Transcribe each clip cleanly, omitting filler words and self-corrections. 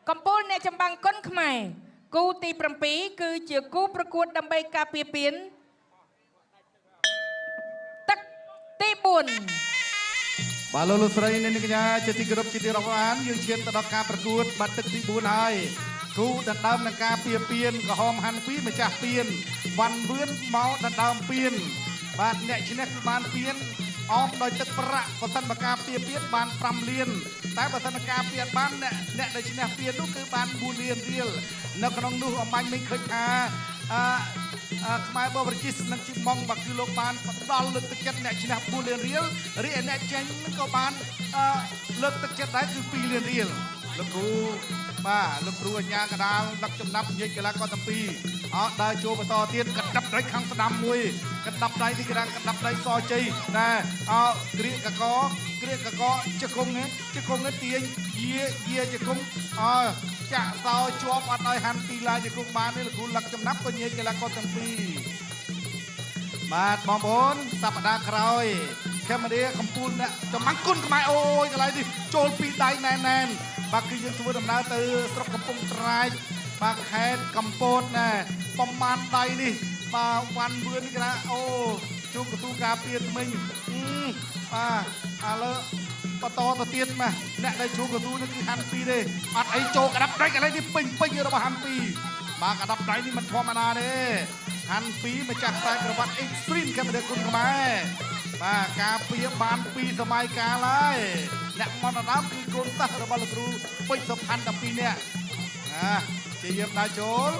កំពូលអ្នកចម្បាំងគុនខ្មែរគូទី7គឺជាគូប្រកួតដើម្បីការពារពានទឹកទី4 បាទលោកលោកស្រីអ្នកនាងកញ្ញាជាទីគោរពជាទីរាប់អានយើងឈានទៅដល់ការប្រកួតបាត់ទឹកទី4ហើយគូដណ្ដើមនឹងការពៀពៀនក្រហមហាន់ពីម្ចាស់ពៀនវ៉ាន់វឿនមកដណ្ដើមពៀនបាទអ្នកឈ្នះគឺបានពៀនអមដោយទឹកប្រាក់បើសិនបើការពៀពៀនបាន5លានតែបើសិនបើការពៀនបានអ្នកដែលឈ្នះពៀននោះគឺបាន4លានរៀលនៅក្នុងនោះអំបញ្ញមិញឃើញថាអឺ អឺខ្មែរបបរជីសនិងជីម៉ងបាទគឺលោកបានផ្ដល់លើកទឹកចិត្តអ្នកឈ្នះ4លានរៀលរីឯអ្នកចាញ់នឹងក៏បានអឺលើកទឹកចិត្តដែរគឺ2លានរៀលលោកគ្រូបាទលោកគ្រូអញ្ញាកដាលដឹកចំណាប់ញែកកីឡាករទាំងពីរអត់ដើរចូលបន្តទៀតកដាប់ដៃខាងស្ដាំមួយកដាប់ដៃនេះគេថាកដាប់ដៃសជ័យណែអោក្រៀកកកក្រៀកកកជង្គង់នេះជង្គង់នេះទាញយាយាជង្គង់អោចាក់សោជាប់អត់ឲ្យហាន់ពីឡាជង្គង់បានទេលោកគ្រូលឹកចំណាប់ក៏ញែកកីឡាករទាំងពីរ បាទបងប្អូនសប្តាហ៍ក្រោយខេមរាកំពូលអ្នកចម្បាំងគុណខ្មែរអូយកន្លែងនេះចូលពីដៃណែនណែនបាទគឺយើងធ្វើដំណើរទៅស្រុកកំពង់ត្រាចបាទខេត្តកំពតណែប្រមាណដៃនេះបាទវ៉ាន់វឿននេះគេថាអូជួបកទូការពារថ្មិញអឺបាទឥឡូវបន្តទៅទៀតមកអ្នកដែលជួបកទូនេះគឺហាន់ពីរទេអត់អីចូលក្តាប់ដៃកន្លែងនេះពេញពេញរបស់ហាន់ពីរបាទក្តាប់ដៃនេះមិនធម្មតាទេ ហាន់ពីម្ចាស់ខ្សែក្រវ៉ាត់ Extreme កម្ពុជាគុណខ្មែរបាទការពារបានពីសម័យកាលហើយអ្នកមន្តដើមគឺកូនសិស្សរបស់លោកគ្រូពេជ្រសុផាន់12នាក់ណាជាយាមដើរចូល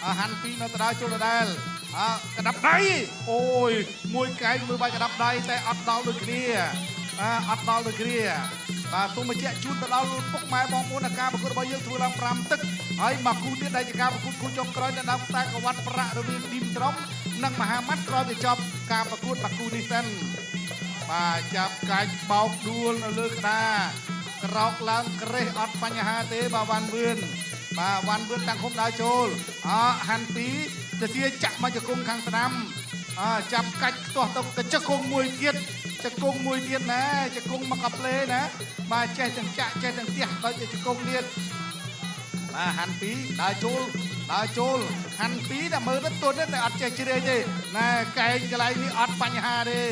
អាហាន់ពីនៅតដើរចូលដដែលអើកដាប់ដៃអូយមួយកែងមួយបាយកដាប់ដៃតែអត់ដល់ដូចគ្នាបាទអត់ដល់ដូចគ្នាបាទសូមបញ្ជាក់ជូនទៅដល់ពុកម៉ែបងប្អូនថាការប្រកួតរបស់យើងធ្វើឡើង5ទឹកហើយមកគូទៀតដែលជាការប្រកួតគូចុងក្រោយនៅដើមខ្សែក្រវ៉ាត់ប្រាក់រវាងឌីមត្រំនិងមហាម៉ាត់ក្រោយពីចប់ការប្រកួតមកគូនេះសិនបាទចាប់កាច់បោកដួលនៅលើក្តារក្រោកឡើងក្រេះអត់បញ្ហាទេបាទវ៉ាន់វឿនបាទវ៉ាន់វឿនតាំងឃុំដើរចូលអហាន់ពីទៅជាចាក់មកជង្គង់ខាងស្ដាំអចាប់កាច់ខ្ទាស់ទៅកញ្ចង្គង់មួយទៀតជង្គង់មួយទៀតណាជង្គង់មកកាផ្លេណាបាទចេះទាំងចាក់ចេះទាំងទះដោយជាជង្គង់ទៀត បាទហាន់ពីដើរចូលដើរចូលហាន់ពីតែមើលទៅទន់ទេតែអត់ចេះជ្រាយទេណែកែងកន្លែងនេះអត់បញ្ហាទេ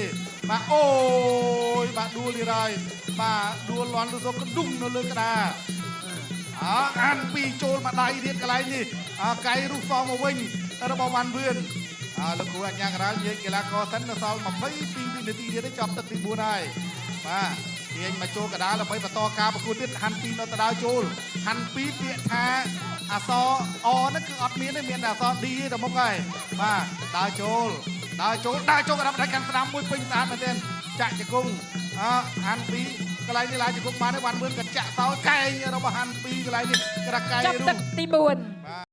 បាទអូយបាទដួលទៀតហើយបាទដួលលន់លុសកដុំនៅលើក្តារអើហាន់ពីចូលមកដៃទៀតកន្លែងនេះអើកែរុះសងមកវិញរបស់វ៉ាន់វឿនអើលោកគ្រូអញ្ញាករាលនិយាយកីឡាករសិននៅសល់22វិនាទីទៀតទេចប់ទឹកទី4ហើយបាទទាញមកចូលកដាលដើម្បីបន្តការប្រកួតទៀតហាន់ពីនៅតដើចូលហាន់ពីពាក្យថាអសអហ្នឹងគឺអត់មានទេមានតែអស D ទេទៅមុខហើយបាទដើរចូលដើរចូលដើរចូលកដាប់ដៃកាន់ស្ដាំមួយពេញស្អាតមែនទែនចាក់ជង្គង់អហាន់ពីកន្លែងនេះឡាយជង្គង់បានទេវ៉ាន់មឿនកញ្ចាក់សោកែងរបស់ហាន់ពីកន្លែងនេះក្រាកែង ចាប់ រុះ ទឹកទី4 បាទ